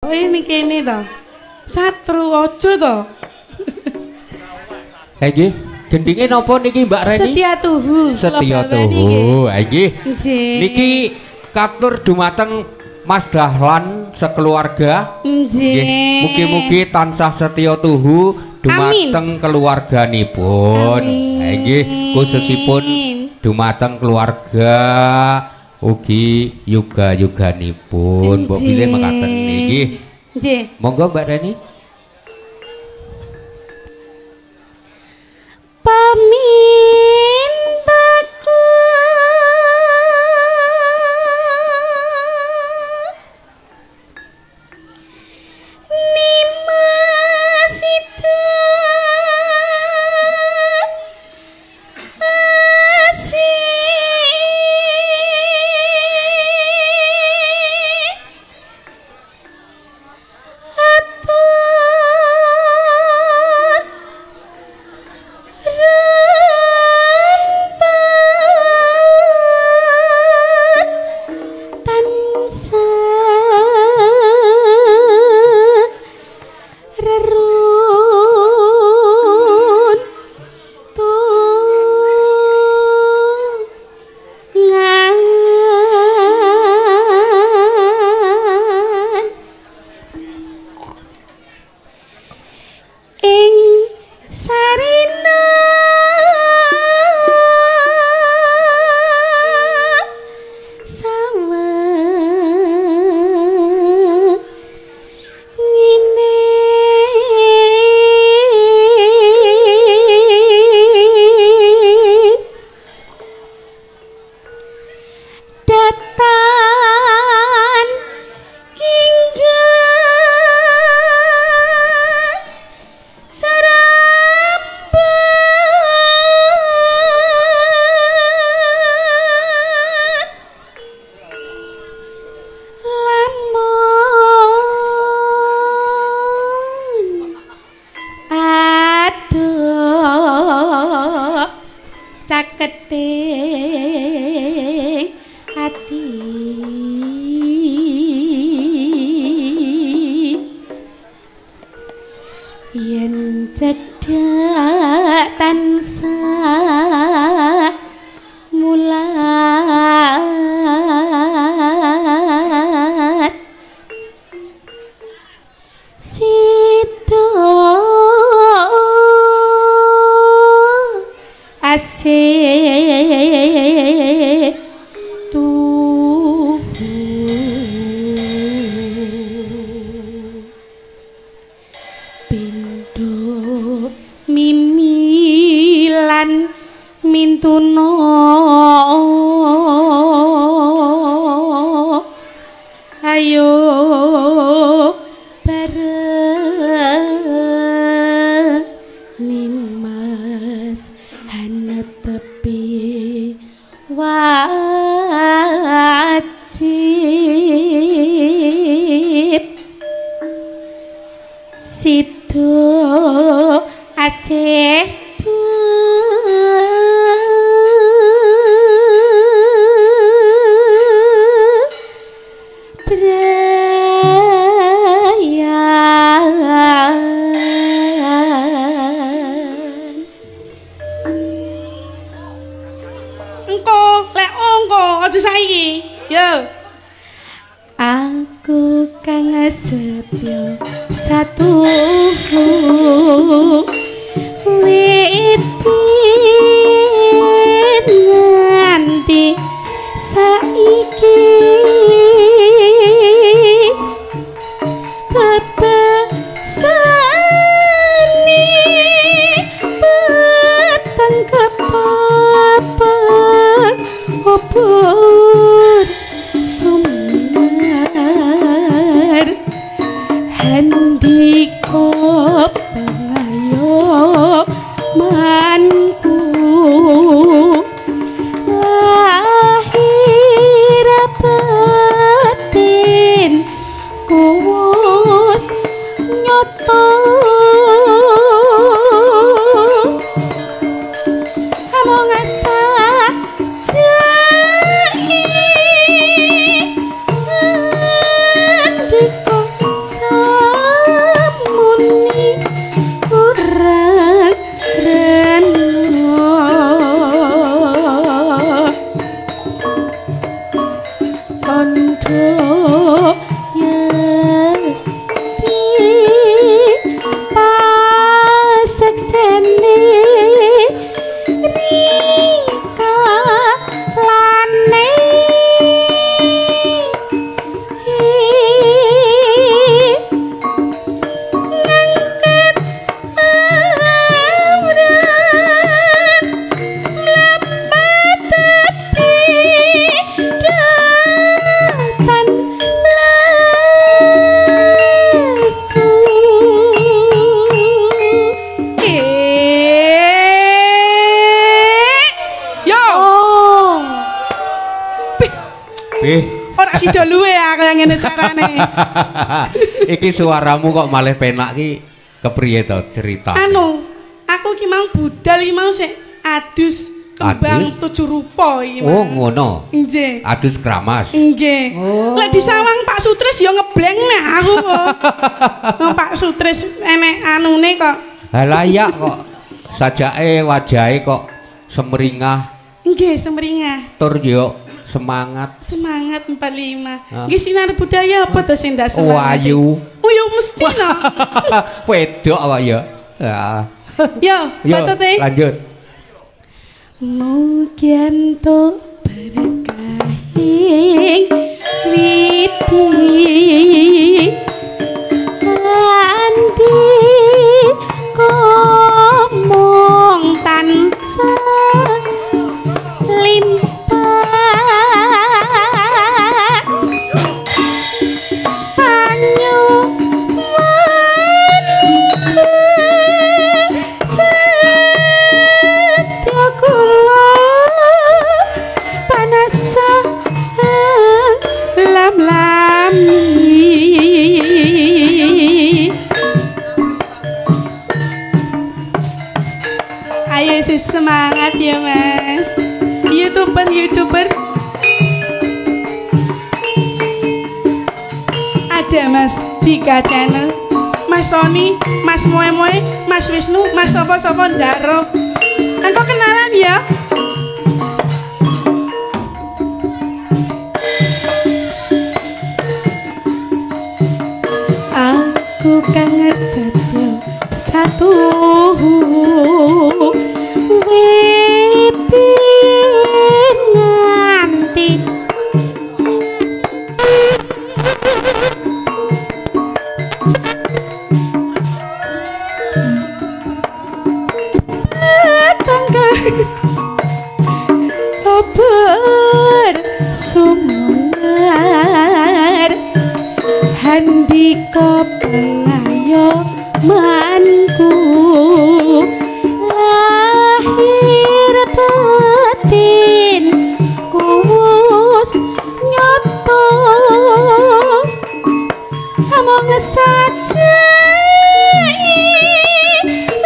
Ini kene to. Satru aja to. Ha nggih, gendinge napa niki Mbak Reni? Setia Tuhu. Setia Tuhu. Ha nggih. Niki katur dumateng Mas Dahlan sekeluarga. Nggih. Mugi-mugi tansah setia tuhu dumateng keluarganipun. Ha nggih, khususipun dumateng keluarga ugi yuga-yuganipun. Mbok bilih mekaten niki. Nggih. Monggo Mbak Reni. Pamintaku Nimas itu asih atur rentat tansah rerun tungan ing sarina sawa ngene datan kingga saramban lamun aduh caketing ati yen cedhak tansah mulat sida asih tuhu pindho mimilan mintuna ayo bareng Nimas hanetepi wajib sido asih brayan. Engko lek engko aja saiki. Yo. Aku kang setya satu wit nganti saiki bebasane peteng kepapet obor sumar handika pengayomanku lahir. Tondo yekti paseksene rika lane ngangkat amrat mlapat tepi datan lesu. Yo. Bih, Ora sida luwe aku yang ngene carane. Iki suaramu kok malih penak ki kepriye to ceritane? Anu, aku ki mau budal ki mau sik adus kembang Adus? tujuh rupa iki. Oh, ngono. Nggih. Adus kramas. Nggih. Oh. Lek disawang Pak Sutris ya ngebleng nah aku kok. Wong Pak Sutris enek anune kok. Halayak kok sajake wajahe kok semringah Nggih, semringah. tur yo semangat. Semangat 45. Ah. Nggih sinar budaya apa to sing ndak semangat? Wayu. Oh yo mesti no. Wedok awak ya. Ya. Yo, Yo, baca teh. lanjut. Mugi entuk berkahing widi andi komong tansah limpah panyuwun setya kula panasa lam lami. Ayo sis semangat ya mas, youtuber youtuber ada mas 3 channel, Mas Sony, Mas Moe Moe, Mas Wisnu, Mas Sopo Sopo Ndaro. Engkau kenalan ya? Aku kangen setya satu wibi nganti tangga oper sumunar handika pengayomanku lahir batin kuwus nyoto among saja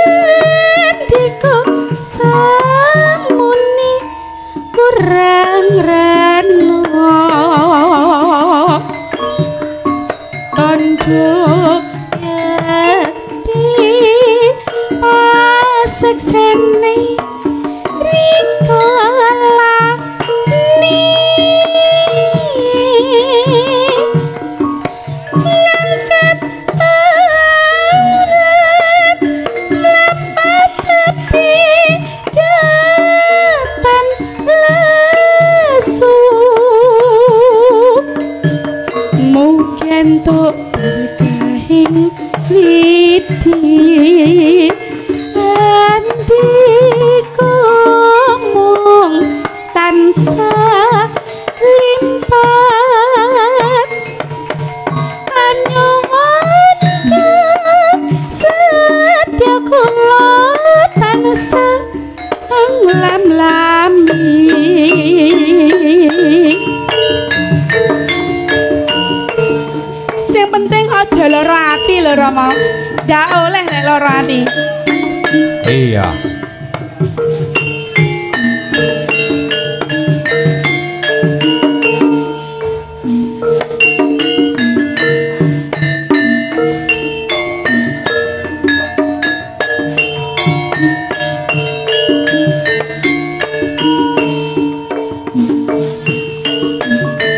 andika samuni kurang rano tondo yekti paseksene rika lani ngangkat aurat mlapat tepi datan lesu mugi entuk berkahing widi andika mung tansah limpah panyuwun setya kula tansah nglam-lami. Sing penting aja lara ati lho Rama. Ndak oleh nek lara ati. Iya.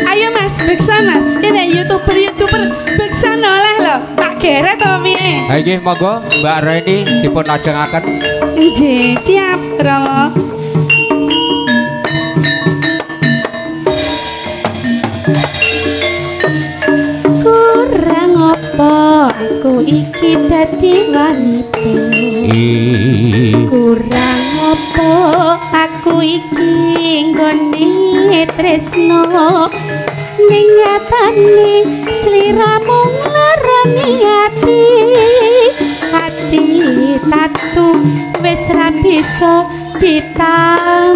Ayo Mas. Mas beksan Mas, kene YouTuber beksan oleh lho. Tak geret apa piye? Ha nggih monggo Mbak Reni dipun lajengaken. Nggih, siap Rama. Kurang apa aku iki dadi wanita? Kurang apa aku iki nggone tresno? Ning nyatane sliramu nglarani ati. Ati tatu wis ra bisa ditambani.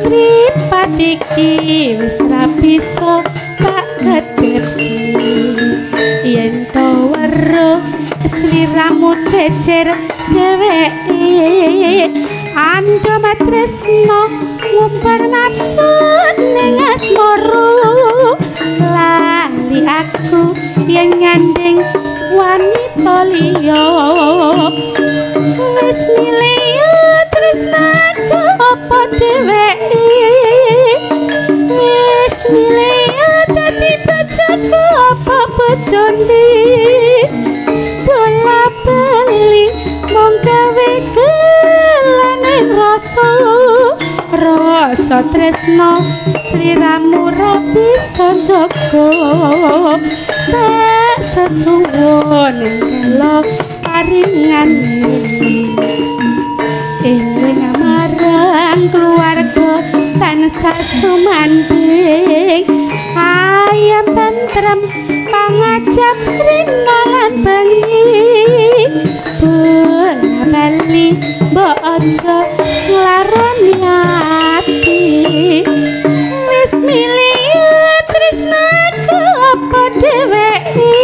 Mripat iki wis ra bisa tak kedhepke. Yen to weruh sliramu cecer dheweke, andhom tresno ngumbar nafsu ning asmara. Lali aku yen nyanding wanita liya. Wis milih tresnaku apa dheweke? Wis milih dadi bojoku apa bojone? Bola bali mung gawe gelane rasa. Rasa tresno sliramu ra bisa njaga. Tak sesuwun kala paringane. Eling marang keluarga tansah sumandhing. Ayem tentrem pangajap rina lan bengi. Bola bali mbok aja nglarani ati. Wis milih tresnaku apa dheweke?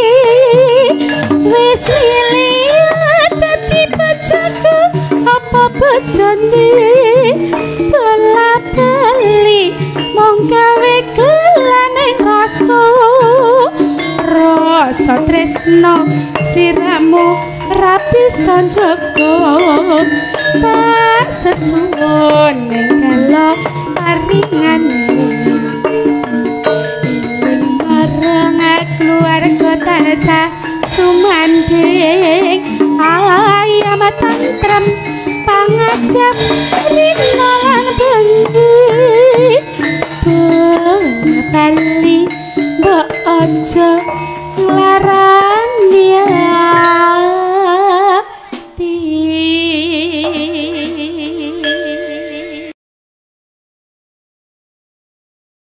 Wis milih dadi bojoku apa bojone? Bola bali mung gawe gelane rasa. Rasa tresno sliramu ra bisa njaga. Tak sesuwun ning kala paringane.